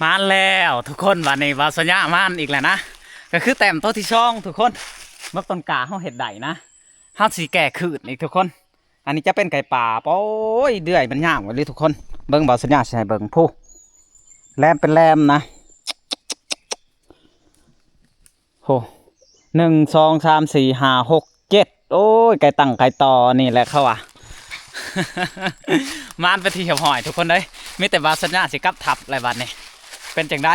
ມາແລ້ວທຸກຄົນ ບາດນີ້ບ່າວສັນຍາມາອີກແລ້ວນະ ກໍຄືແຕ້ມໂຕທີສອງທຸກຄົນ. ເບິ່ງຕົ້ນກ້າເຮົາເຮັດໄດ້ນະ ເຮົາຊິແກ້ຄືນອີກທຸກຄົນ. ອັນນີ້ຈະເປັນໄກ່ປ່າ ໂອ້ຍ ເດືອຍມັນຍາວອີ່ຫຼີທຸກຄົນ. ເບິ່ງ ບ່າວສັນຍາຊິໃຫ້ເບິ່ງ ພຸ້ນ ແຫຼມເປັນແຫຼມນະ. ໂຫ ໜຶ່ງ ສອງ ສາມ ສີ່ ຫ້າ ຫົກ ເຈັດ ໂອ້ຍ ໄກ່ຕັ້ງໄກ່ຕໍ່ນີ້ແຫຼະເຂົາວ່າ. ມານເປັນທີ່ຮຽບຮ້ອຍທຸກຄົນເອີຍ ມີແຕ່ບ່າວສັນຍາຊິກັບທັບແລ້ວບາດນີ້. ເປັນຈັ່ງໃດ?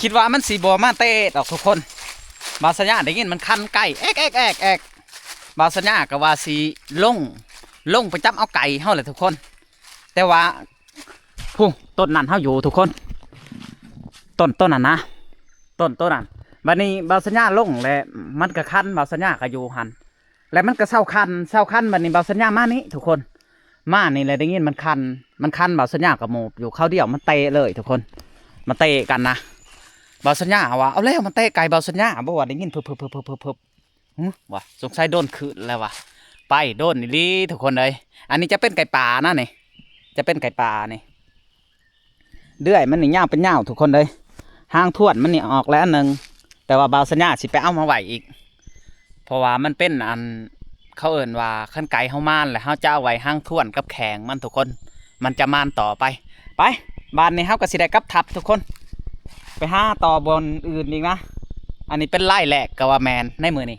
ຄິດວ່າມັນຊິບໍ່ມາເຕະດອກທຸກຄົນ. ບ່າວສັນຍາໄດ້ຍິນມັນຄັນໄກ່ແອກໆໆໆ ບ່າວສັນຍາກໍວ່າຊິລົງ ລົງໄປຈັບເອົາໄກ່ເຮົາແຫຼະທຸກຄົນ. ແຕ່ວ່າ ພຸ້ນ ຕົ້ນນັ້ນເຮົາຢູ່ທຸກຄົນ ຕົ້ນ ຕົ້ນນັ້ນນະ ຕົ້ນ ຕົ້ນນັ້ນ. ບາດນີ້ບ່າວສັນຍາລົງແລ້ວ ມັນກໍຄັນ ບ່າວສັນຍາກໍຢູ່ຫັ້ນ ແລ້ວມັນກໍເຊົາຄັນ ເຊົາຄັນ. ບາດນີ້ບ່າວສັນຍາມານີ້ທຸກຄົນ ມານີ້ແຫຼະໄດ້ຍິນມັນຄັນ ມັນຄັນ ບ່າວສັນຍາກໍໂມບຢູ່ ຄາວດຽວມັນເຕະເລີຍທຸກຄົນ ມັນເຕະກັນນະ. ບ່າວສັນຍາວ່າ ເອົາແລ້ວ ມັນເຕະໄກ່ບ່າວສັນຍາບໍ່ ວ່າໄດ້ຍິນ ເພີບໆໆໆ ຫື ວ່າ ສົງໄສໂດນຄືນແລ້ວວ່າ ໄປໂດນອີ່ຫຼີທຸກຄົນເອີຍ. ອັນນີ້ຈະເປັນໄກ່ປ່ານະນີ້ ຈະເປັນໄກ່ປ່ານີ້ ເດືອຍມັນນີ້ຍາວເປັນຍາວທຸກຄົນເອີຍ. ຫາງທ້ວນມັນນີ້ອອກແລ້ວອັນໜຶ່ງ ແຕ່ວ່າບ່າວສັນຍາຊິໄປເອົາມາໄວ້ອີກ ເພາະວ່າມັນເປັນອັນ ເຂົາເອີ້ນວ່າ ຄັນໄກ່ເຮົາມານແລ້ວ ເຮົາຈະເອົາໄວ້ຫາງທ້ວນກັບແຂ້ງມັນທຸກຄົນ ມັນຈະມານຕໍ່ໄປ. ໄປ ບາດນີ້ເຮົາກໍຊິໄດ້ກັບທັບທຸກຄົນ ໄປຫາຕໍ່ບ່ອນອື່ນອີກນະ. ອັນນີ້ເປັນລາຍແລກກໍວ່າແມ່ນໃນມື້ນີ້